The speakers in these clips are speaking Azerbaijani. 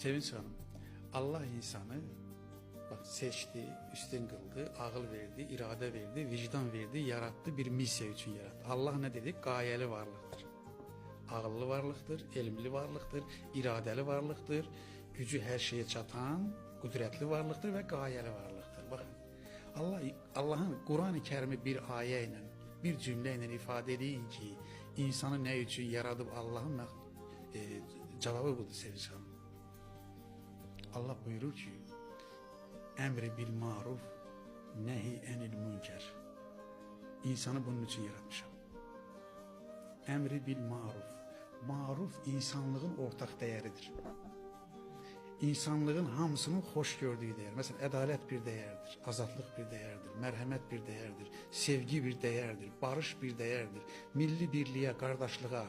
Sevinç xanım, Allah insanı bax, seçdi, üstün qıldı, ağıl verdi, iradə verdi, vicdan verdi, yarattı, bir missiya üçün yarattı. Allah nə dedi? Qayəli varlıqdır. Ağıllı varlıqdır, elmli varlıqdır, iradəli varlıqdır, gücü hər şeyə çatan, qüdrətli varlıqdır və qayəli varlıqdır. Baxın, Allahın Qurani Kərimi bir ayə ilə, bir cümlə ilə ifadə edin ki, insanı nə üçün yaradıb Allahın cavabı budur Sevinç xanım. Allah buyurur ki, əmri bil maruf, nəhi ənil münkər. İnsanı bunun üçün yaratmışam. Əmri bil maruf. Maruf insanlığın ortaq dəyəridir. İnsanlığın hamısının xoş gördüyü dəyər. Məsələn, ədalət bir dəyərdir, azadlıq bir dəyərdir, mərhəmət bir dəyərdir, sevgi bir dəyərdir, barış bir dəyərdir, milli birliyə, qardaşlığa,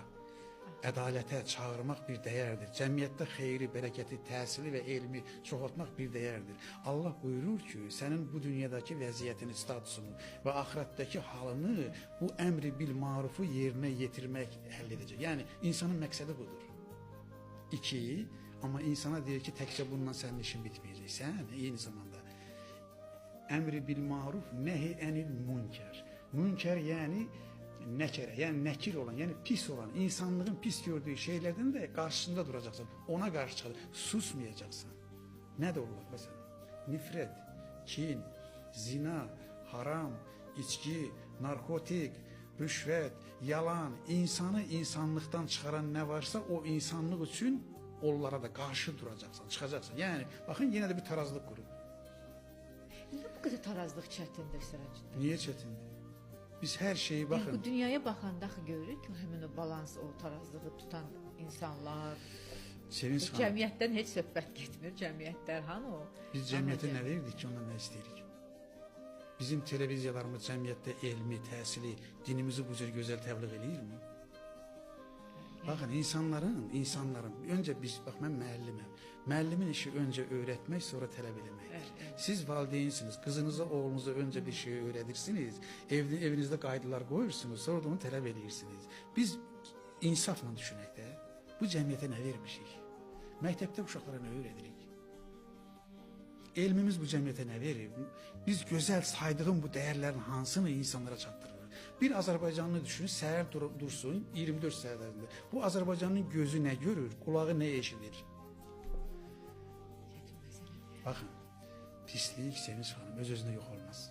ədalətə çağırmaq bir dəyərdir. Cəmiyyətdə xeyri, bərəkəti, təhsili və elmi çoxaltmaq bir dəyərdir. Allah buyurur ki, sənin bu dünyadakı vəziyyətini, statusunu və axirətdəki halını bu əmri bil marufu yerinə yetirmək həll edəcək. Yəni, insanın məqsədi budur. İki, amma insana deyir ki, təkcə bununla sənin işin bitməyəcək. Sən eyni zamanda əmri bil maruf, nəhi ənil münkər. Münkər yəni nəkərə, yəni nəkir olan, yəni pis olan, insanlığın pis gördüyü şeylərdən də qarşısında duracaqsan, ona qarşı çıxacaqsan, susmayacaqsan. Nə də olar məsələn? Nifrət, kin, zina, haram, içki, narkotik, rüşvət, yalan, insanı insanlıqdan çıxaran nə varsa o insanlıq üçün onlara da qarşı duracaqsan, çıxacaqsan. Yəni, baxın, yenə də bir tarazlıq qurub. Niyə bu qədər tarazlıq çətindir Sirac? Niyə çətindir? Biz hər şeyi baxın. Yəni, bu dünyaya baxanda axı görürük ki, həmin o balans, o tarazlığı tutan insanlar. Sevinç xanım. Cəmiyyətdən heç söhbət getmir, cəmiyyətlər hanı o? Biz cəmiyyətə nə verdik ki, ondan nə istəyirik? Bizim televiziyalarımız cəmiyyətdə elmi, təhsili, dinimizi bu cür gözəl təbliğ eləyirmi? Baxın, insanların, öncə biz, bax mən müəlliməm. Müəllimin işi öncə öyrətmək, sonra tələb eləməkdir. Evet. Siz valideynsiniz, qızınıza, oğlunuza öncə bir şey öyrədirsiniz, evinizdə qaydalar qoyursunuz, sonra da onu tələb eləyirsiniz. Biz insafla düşünək də, bu cəmiyyətə nə vermişik? Məktəbdə uşaqlara nə öyrədirik? Elmimiz bu cəmiyyətə nə verir? Biz gözəl saydığım bu dəyərlərin hansını insanlara çatdırırıq? Bir Azərbaycanlı düşünün, səhər dursun 24 saat ərzində. Bu Azərbaycanlının gözü nə görür, qulağı nə eşidir? Baxın, pislik, Sevinç xanım, öz-özünə yox olmaz.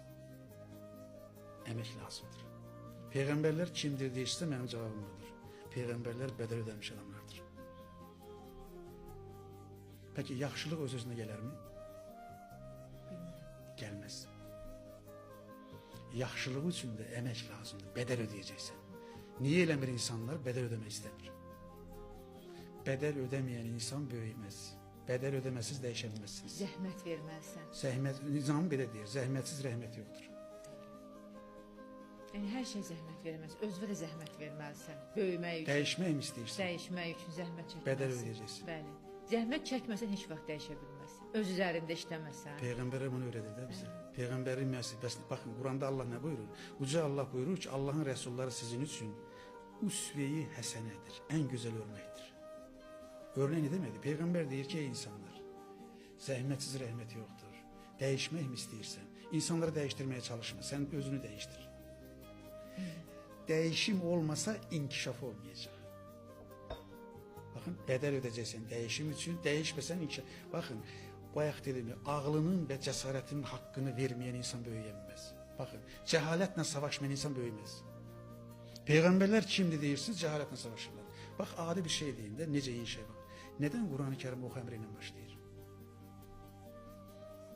Əmək lazımdır. Peyğəmbərlər kimdir deyirsə, mənim cavabım budur. Peyğəmbərlər bədəl ödəmiş adamlardır. Peki, yaxşılıq öz-özünə gələrmi? Gəlməz. Yaxşılığı üçün də əmək lazımdır, bədəl ödəyəcəksən. Niyə eləmir insanlar? Bədəl ödəmək istəmir. Bədəl ödəməyən insan böyüməz. Bədəl ödəməsiz dəyişə bilməzsiniz. Zəhmət verməlisən. Zəhmət, nizamı belə deyir, zəhmətsiz rəhmət yoxdur. Yəni hər şey zəhmət verməz, özünə də zəhmət verməlisən, böyümək üçün. Dəyişmək mi istəyirsən? Dəyişmək üçün zəhmət çəkməlisən. Bədəl ödəyəcəksən. Bəli. Zəhmət çəkməsən heç vaxt dəyişə bilməzsən. Öz üzərində işləməsən. Peyğəmbərə bunu öyrədir də bizə. Peyğəmbərin müəssisəsində, baxın, Quranda Allah nə buyurur? Uca Allah buyurur ki, Allahın rəsulları sizin üçün usve-i həsənədir, ən gözəl örnəkdir. Örnək nə deməkdir? Peyğəmbər deyir ki, ey insanlar, zəhmətsiz rəhmət yoxdur. Dəyişmək mi istəyirsən? İnsanları dəyişdirməyə çalışma, sən özünü dəyişdir. Dəyişim olmasa inkişaf olmayacaq. Baxın, bədəl ödəyəcəksən dəyişim üçün, dəyişməsən inkişaf. Baxın, bayaq dedim, ağlının və cəsarətinin haqqını verməyən insan böyüyə bilməz. Baxın, cəhalətlə savaşmayan insan böyüməz. Peyğəmbərlər kimdir deyirsiniz, cəhalətlə savaşırlar. Bax, adi bir şey deyim də, necə inşa bax. Nədən Qurani Kərim oxu əmri ilə başlayır?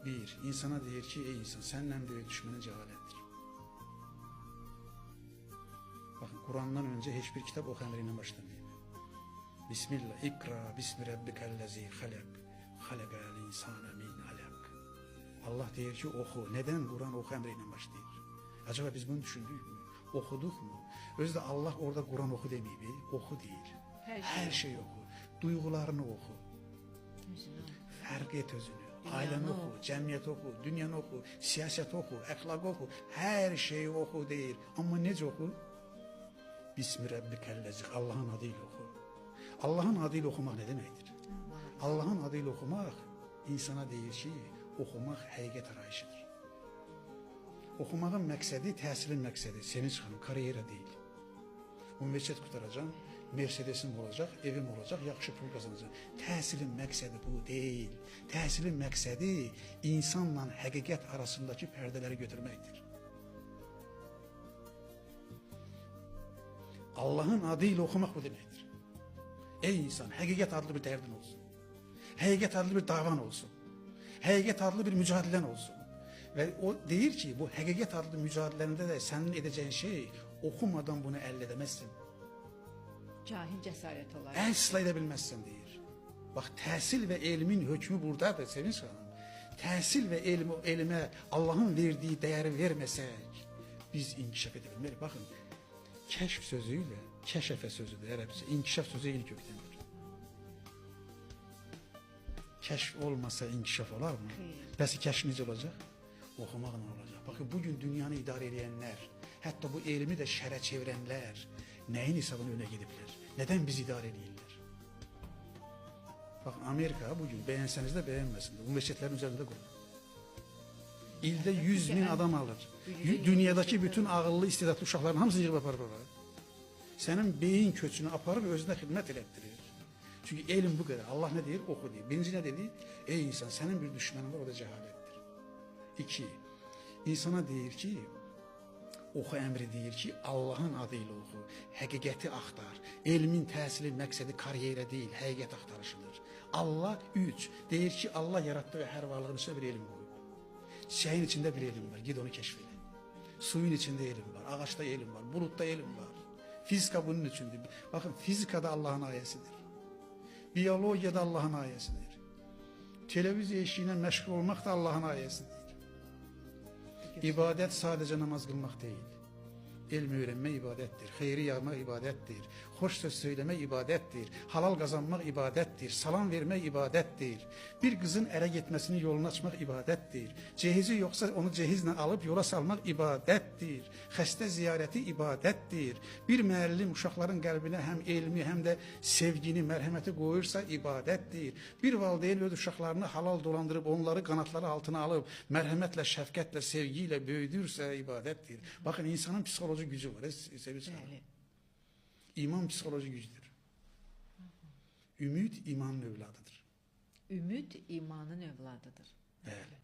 Bir, insana deyir ki, ey insan, səninlə böyük düşmənin cəhalətdir. Baxın, Qurandan öncə heç bir kitab oxu əmri ilə başlamayıb. Bismillah, ikra, bismi rabbikəl-ləzi xələq, xələqəl insanə min aləq. Allah deyir ki, oxu. Nədən Quran oxu əmri ilə başlayır? Acaba biz bunu düşündük mü? Oxuduq mu? Özü də Allah orada Quran oxu deməyib, oxu deyir. Hər şey oxu. Duyğularını oxu. Fərq et özünü. Ailəni oxu, cəmiyyəti oxu, dünyanı oxu, siyasəti oxu, əxlaqı oxu. Hər şeyi oxu deyir. Amma necə oxu? Bismi rabbikəl-ləzi, Allahın adı ilə oxu. Allahın adı ilə oxumaq nə deməkdir? Allahın adı ilə oxumaq insana deyir ki, oxumaq həqiqət arayışıdır. Oxumağın məqsədi, təhsilin məqsədi, Sevinç xanım, karyera deyil. Universitet qurtaracağam, Mercedesim olacaq, evim olacaq, yaxşı pul qazanacağam. Təhsilin məqsədi bu deyil. Təhsilin məqsədi insanla həqiqət arasındakı pərdələri götürməkdir. Allahın adı ilə oxumaq bu deməkdir. Ey insan, həqiqət adlı bir dərdin olsun. Həqiqət adlı bir davan olsun. Həqiqət adlı bir mücadilən olsun. Və o deyir ki, bu həqiqət adlı mücadiləndə də sənin edəcəyin şey oxumadan bunu əldə edəməzsin. Cahil cəsarət olar. Əsla edə bilməzsən deyir. Bax, təhsil və elmin hökmü buradadır, Sevinç xanım. Təhsil və elmə Allahın verdiyi dəyəri verməsək, biz inkişaf edə bilmərik. Baxın, kəşf sözü ilə kəşəfə sözüdür ərəbcə. İnkişaf sözü eyni kökdəndir. Kəşf olmasa inkişaf olarmı? Xeyr. Bəs kəşf necə olacaq? Oxumaqla olacaq. Baxın, bugün dünyanı idarə edənlər, hətta bu elmi də şərə çevirənlər nəyin hesabına önə gediblər? Nədən bizi idarə edirlər? Baxın, Amerika bugün bəyənsəniz də bəyənməsin də, universitetlərin üzərində qurulur. İldə 100 min adam alır. Dünyadakı bütün ağıllı, istedadlı uşaqların hamısını yığıb aparır ora. Sənin beyin köçünü aparır, özünə xidmət elətdirir. Çünki elm bu qədər. Allah nə deyir? Oxu deyir. Birinci nə dedi? Ey insan, sənin bir düşmənin var, o da cəhalətdir. İki, insana deyir ki, oxu əmri deyir ki, Allahın adı ilə oxu, həqiqəti axtar. Elmin, təhsilin məqsədi karyera deyil, həqiqət axtarışıdır. Allah, üç, deyir ki, Allah yaratdığı hər varlığın içində bir elm qoyub. Çiçəyin içində bir elm var, ged onu kəşf elə. Suyun içində elm var, ağaçda elm var, buludda elm var. Fizika bunun üçündür. Baxın, fizika da Allahın ayəsidir. Biyologiya da Allahın ayəsidir. Televiziya işi ilə məşğul olmaq da Allahın ayəsidir. İbadət sadəcə namaz qılmaq deyil. Elm öyrənmək ibadətdir, xeyri yaymaq ibadətdir, xoş söz söyləmək ibadətdir, halal qazanmaq ibadətdir, salam vermək ibadətdir, bir qızın ərə getməsinin yolunu açmaq ibadətdir, cehizi yoxsa onu cehizlə alıb yola salmaq ibadətdir, xəstə ziyarəti ibadətdir, bir müəllim uşaqların qəlbinə həm elmi, həm də sevgini, mərhəməti qoyursa ibadətdir, bir valideyn öz uşaqlarını halal dolandırıb, onları qanatları altına alıb, mərhəmətlə, şəfqətlə, sevgi ilə böyüdürsə ibadətdir. Baxın, insanın psixoloji gücü var. Sevinç xanım. İman psixoloji gücdür. Ümid imanın övladıdır. Ümid imanın övladıdır. Bəli.